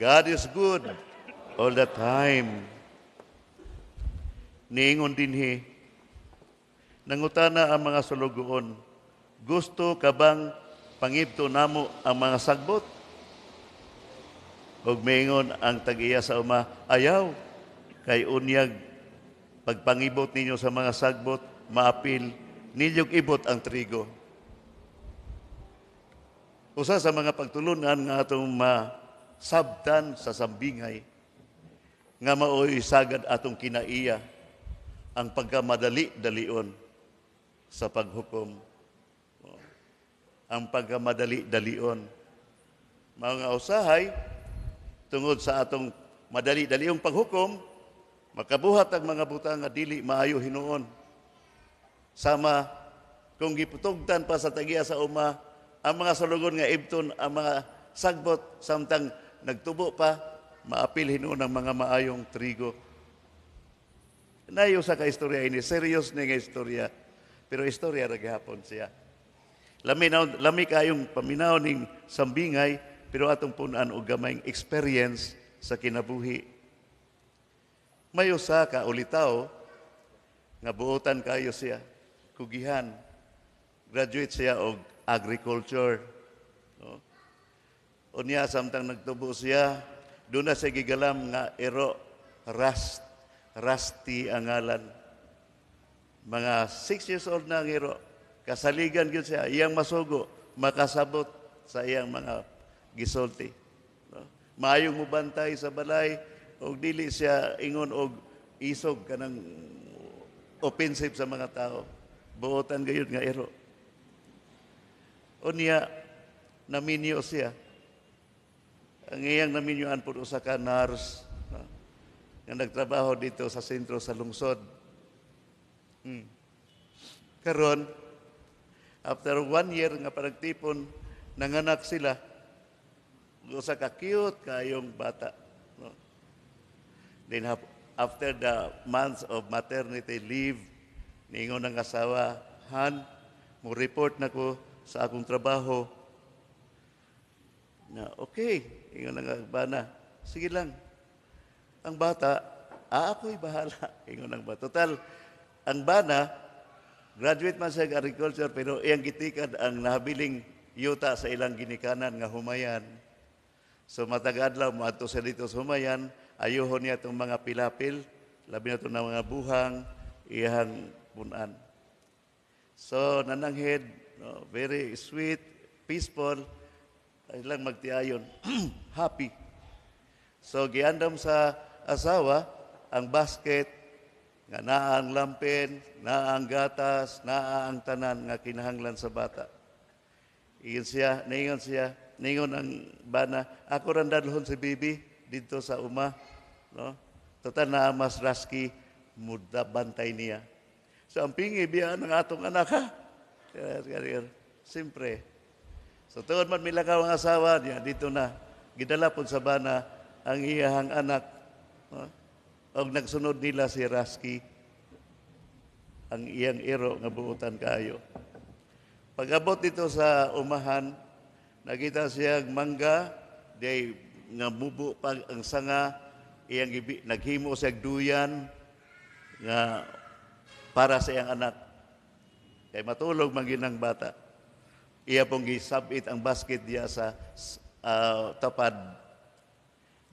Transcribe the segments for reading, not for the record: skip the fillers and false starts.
God is good all the time. Niingon dinhi, nangutana ang mga sulugoon, "Gusto ka bang pangibto namo ang mga sagbot?" Ug miingon ang tag-iya sa uma, "Ayaw, kay unyag pagpangibot ninyo sa mga sagbot, maapil ninyog ibot ang trigo." Usa sa mga pagtulunan nga atong masabtan sa sambingay nga maoy sagad atong kinaiya, ang pagkamadali dalion sa paghukom. Ang pagkamadali dalion. Mga usahay, tungod sa atong madali-daliong paghukom, makabuhat ang mga butang nga dili maayo hinuon. Sama kung giputugtan pa sa tagiya sa uma ang mga sulugon nga ibton ang mga sagbot samtang nagtubo pa, maapil hinuon ang mga maayong trigo. Nayo sa ka istorya ini, serious ni nga istorya, pero istorya ra gihapon siya. Lami na, lami kayong paminaw ning sambingay, pero atong punan og gamayng experience sa kinabuhi. May usa ka ulitaw nga buotan kayo siya, kugihan. Graduate siya og agriculture. No? Unya samtang nagtubo siya, duna siya gigalam nga ero, Rusty ang ngalan. Mga 6 years old na ang ero. Kasaligan gyud siya, iyang masugo, makasabot sa iyang mga gisulti. No? Maayong mubantay sa balay, og dili siya ingon og isog, kanang offensive sa mga tao. Buotan gayud nga ero. Unya, naminyo siya. Ang iyang naminyuan po usa ka nurse, no, nga nagtrabaho dito sa sentro sa lungsod. Karon, after one year nga panagtipon, nanganak sila. Usa ka cute kayong bata. No? Then after the months of maternity leave, niingon ang asawa, "Han, mo report na ko sa akong trabaho." Na, "Okay," ingon ang bana, "sige lang. Ang bata, ah, ako'y bahala," ingon ang bata. Total, ang bana, graduate man siya sa agriculture, pero iyang gitikad ang nahabiling yuta sa ilang ginikanan nga humayan. So matag adlaw moadto siya dito sa humayan, ayuhon niya itong mga pilapil, labi na itong mga buhang, iyang punan. So nananghid, no, very sweet, peaceful, ay lang magtiayon, happy. So giandam sa asawa ang basket nga naa ang lampin, naa ang gatas, naa ang tanan nga kinahanglan sa bata. Ingon siya, ningon siya, ningon ang bana, "Ako ran dadlhon si baby dito sa uma." No? Total na mas Rasky muda bantay niya. So ang pingi biya ng atong anak, ha. Siyempre. So tuod man milakaw ang asawa niya dito na gidala pod sa bana ang iyahang anak. No? Og nagsunod nila si Rasky, ang iyang iro nga buutan kayo. Pag-abot dito sa umahan, nakita siya mangga, di nga mubo pag ang sanga, iyang naghimo siya duyan nga para sa iyang anak. Kay matulog man gyud ang bata. Iya pong gisabit ang basket diya sa tapad.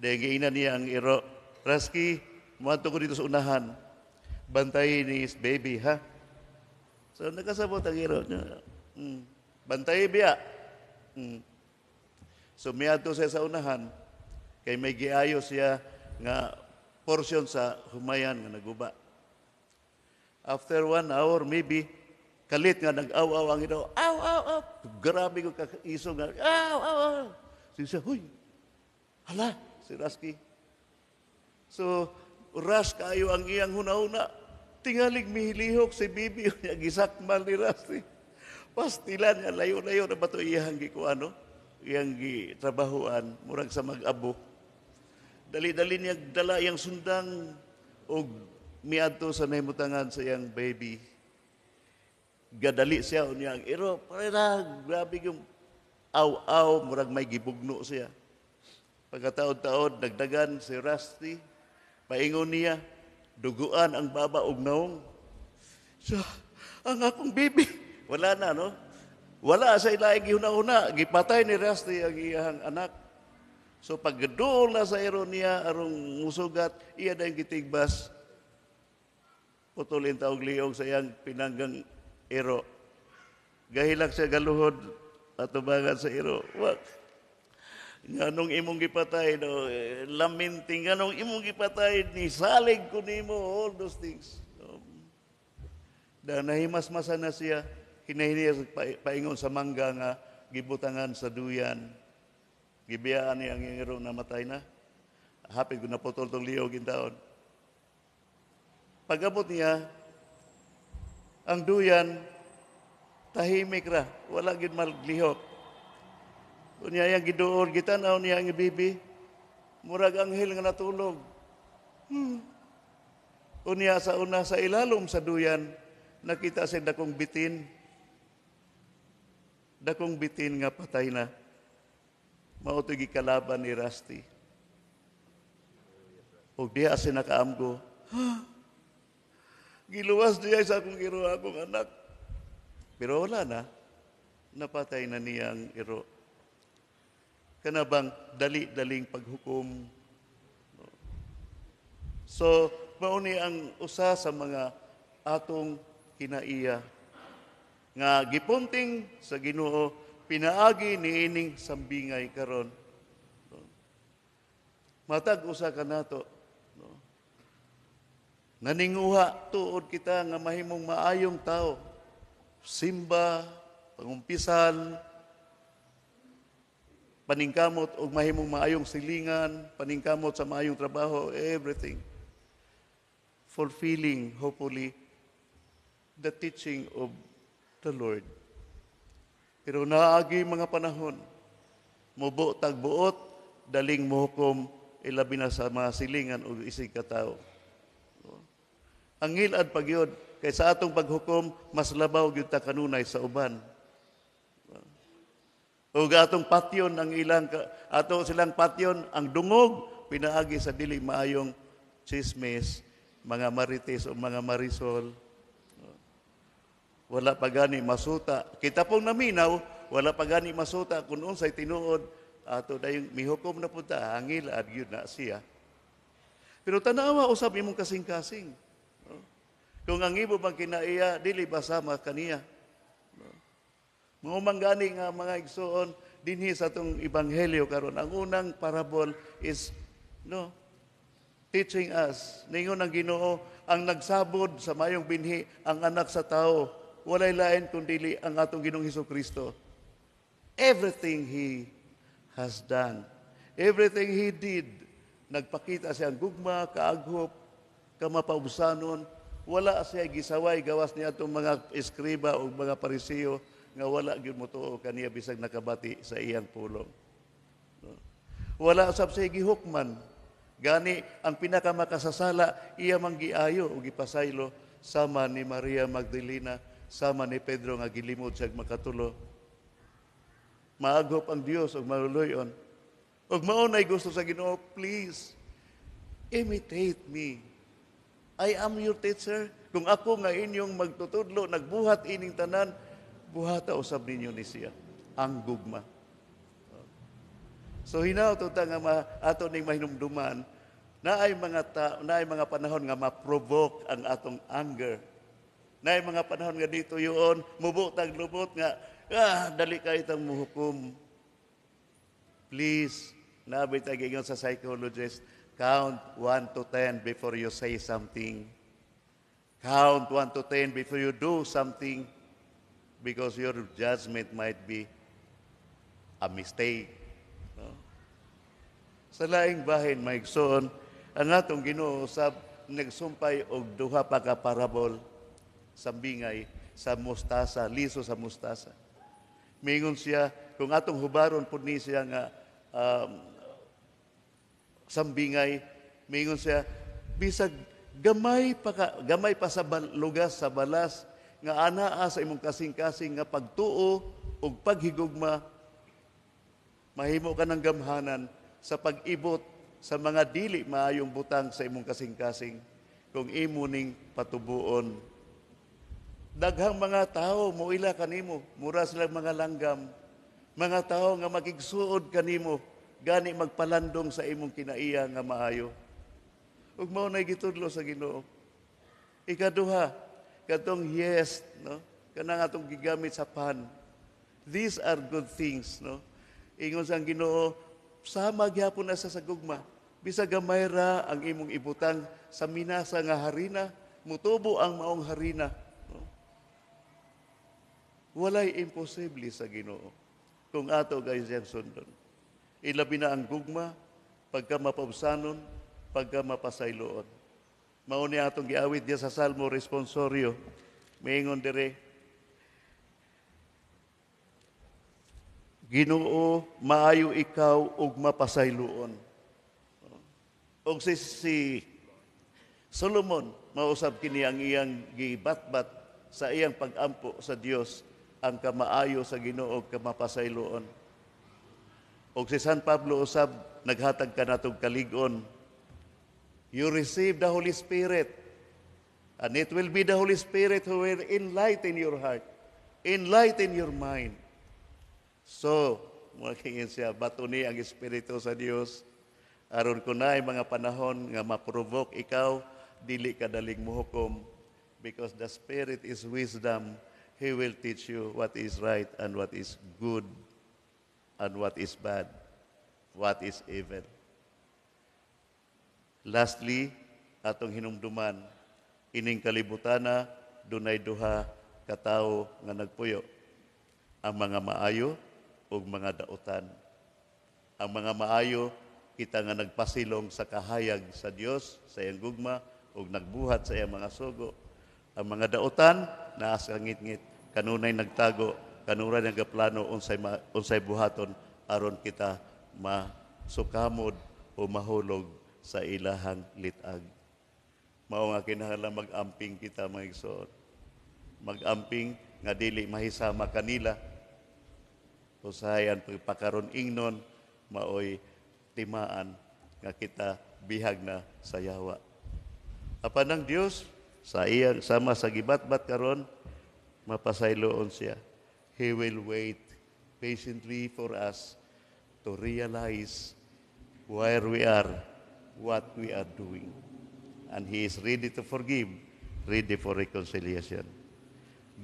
Dahil giingnan niya ang iro, "Raski, muadto ko dito sa unahan. Bantay ni baby, ha?" So nakasabot ang iro niya. "Bantay biya." So miadto siya sa unahan, kay may giayo siya nga portion sa humayan nga naguba. After one hour, maybe, kalit nga nag-aw-aw ang iro. "Aw, aw, aw." Grabe ko kaiso nga. "Aw, aw, aw." So siya, "Huy, hala, si Rasky." So, rush kayo ang iyang hunahuna. Tingalig mihilihok si baby niya, gisakmal ni Rasky. Pastilan nga, layo-layo na ba ito iyang gikuano? Iyang gitrabahuan, murag sa mag-abo. Dali-dali niya dala iyang sundang og miadto sa nahimutangan sa iyang baby. Gadali siya unya ang iro, para grabe yung aw-aw, murag may gibugno siya. Pagkataod-taod, nagdagan si Rusty, paingon niya, duguan ang baba og naong. So, ang akong bibi, wala na, no? Wala sa ilaing gihuna-huna, gipatay ni Rusty ang iyang anak. So pagduol na sa iro niya arong musugat, iya dayong gitigbas, putulin taog liog sa iyang pinanggang iro. Gahilak siya, galuhod atubangan sa iro. Wa nganong imong gipatay, no, eh, lamenting, nganong imong gipatay, ni salig ko nimo, all those things. Da nahimasmasan na siya, hinahiniya paingon sa mangga nga gibutangan sa duyan. Gibiyaan niya ang iro, namatay na. Hapit ko naputol tong liog taon. Pag-abot niya, ang duyan, tahimik ra, wala gyud maglihok. Unya yang giduol, gitan-aw niya ang bibi, murag anghel nga natulog. Unya sa una, sa ilalom sa duyan, nakita siya dakong bitin. Dakong bitin nga patay na. Mao to'y gikalaban ni Rusty. Ug diha siya nakaamgo, "Ha? Giluwas diay sa akong iro akong anak." Pero wala na. Napatay na niya ang iro. Kana bang dali-daling paghukom? So, mao ni ang usa sa mga atong kinaiya nga gipunting sa Ginoo pinaagi niining sambingay karon. No? Matag usa kanato, no? Naninguha tuod kita nga mahimong maayong tao. Simba, pangumpisal, paningkamot og mahimong maayong silingan, paningkamot sa maayong trabaho, everything. Fulfilling, hopefully, the teaching of the Lord. Pero naagi mga panahon, mubo tagbuot, daling mohukom, ilabi na sa mga silingan o isig katao. Ang ngilad pa gyud, kay sa atong paghukom, mas labaw gyud ta kanunay sa uban. Ug atong patyon ang ilang ato silang patyon ang dungog pinaagi sa dili maayong chismis, mga marites o mga marisol. Wala pa gani masuta. Kita pong naminaw, wala pa gani masuta kung unsay tinuod, ato dayong mihukom na pud ta, ngilad gyud na siya. Pero tanawa usab imong kasing-kasing. No? Kung ang imo bang kinaiya, dili ba sama kaniya? No? Mao man gani nga, mga igsoon, dinhi sa atong ebanghelyo karon, ang unang parable is, no, teaching us. Ningon ang Ginoo, ang nagsabod sa mayong binhi ang anak sa tao, walay lain kundi ang atong Ginoong Hesus Kristo. Everything he has done, everything he did, nagpakita siya ang gugma, kaaghop, kamapaubsanon. Wala siya gisaway gawas niya atong mga eskriba o mga Parisiyo nga wala gyud motuo kaniya bisag nakabati sa iyang pulong. No? Wala sab siya gihukman. Gani ang pinakamakasasala, iya mang giayo o gipasaylo, sama ni Maria Magdalena, sama ni Pedro nga gilimod siya makatulo. Maaghop ang Dios ug maluluyon. Ug mao nay gusto sa Ginoo, please imitate me. I am your teacher. Kung ako nga inyong magtutudlo, nagbuhat ining tanan, buhata usab ninyo ni siya ang gugma. So hinaot ta nga ato ning mahinumduman, naay mga panahon nga ma-provoke ang atong anger. Naay mga panahon nga dito yun, mubo tag lubot nga dali kay tang muhukom. Please, naabay tayo giingon sa psychologist, count 1 to 10 before you say something. Count 1 to 10 before you do something because your judgment might be a mistake. No? Sa laing bahin, mga igsoon, ang atong Ginoo sab nagsumpay og duha pa ka parabol, sambingay sa mustasa, liso sa mustasa. Mingon siya, kung atong hubaron pud ni siya nga sambingay, mingon siya, bisag gamay pa sa lugas sa balas nga anaa sa imong kasing-kasing nga pagtuo ug paghigugma, mahimo ka ng gamhanan. sa pag-ibot sa mga dili maayong butang sa imong kasing-kasing kung imo ning patubuon. Daghang mga tao moila kanimo, mura silang mga langgam. Mga tao nga makigsuod kanimo, gani magpalandong sa imong kinaiya nga maayo. Ug mao nay gitudlo sa Ginoo. Ikaduha, katong yeast, no? Kanang atong gigamit sa pan. These are good things, no? Ingon sa Ginoo, sama gyapon na sa gugma. Bisag gamay ra ang imong ibutang sa minasa nga harina, mutubo ang maong harina. No? Walay imposible sa Ginoo kung ato gayud siyang sundon. Ilabi na ang gugma, pagka mapaubsanon, pagka mapasayloon. Mao ni atong giawit diya sa Salmo Responsorio. Maingon dire, "Ginoo, maayo ikaw ug mapasayloon." Og si Solomon, mausab kini ang iyang gibatbat sa iyang pag-ampo sa Dios, ang kamaayo sa Ginoo ug kamapasayloon. Og si San Pablo usab naghatag kanatog kalig-on. You receive the Holy Spirit, and it will be the Holy Spirit who will enlighten your heart, enlighten your mind. So, mga siya, bato ni ang Espiritu sa Dios, aron kunay mga panahon nga ma-provoke ikaw, dili ka daling muhukom, because the Spirit is wisdom. He will teach you what is right and what is good and what is bad, what is evil. Lastly, atong hinumduman, ining kalibutana dunay duha ka tawo nga nagpuyo: ang mga maayo ug mga dautan. Ang mga maayo, kita nga nagpasilong sa kahayag sa Dios, sa iyang gugma, ug nagbuhat sa iyang mga sugo. Ang mga dautan, naa sa ngitngit, kanunay nagtago, kanunay nagaplano unsay buhaton aron kita masukamod o mahulog sa ilahang litag. Mao nga kinahanglan mag-amping kita, mga igsoon. Mag-amping nga dili mahisama kanila. Usahay ang pagpakaron ingnon, maoy timaan nga kita bihag na sa yawa. Apan ang Dios sa iyang sama sa gibatbat karon, mapasayloon siya. He will wait patiently for us to realize where we are, what we are doing. And He is ready to forgive, ready for reconciliation.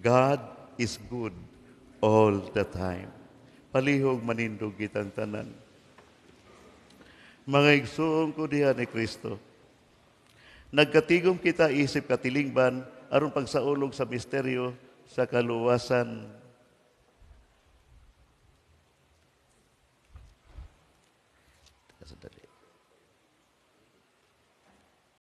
God is good all the time. Palihog manindog kitang tanan. Mga igsoon ko diha ni Kristo, nagkatigom kita isip katilingban aron pagsaulog sa misteryo sa kaluwasan. Sandali.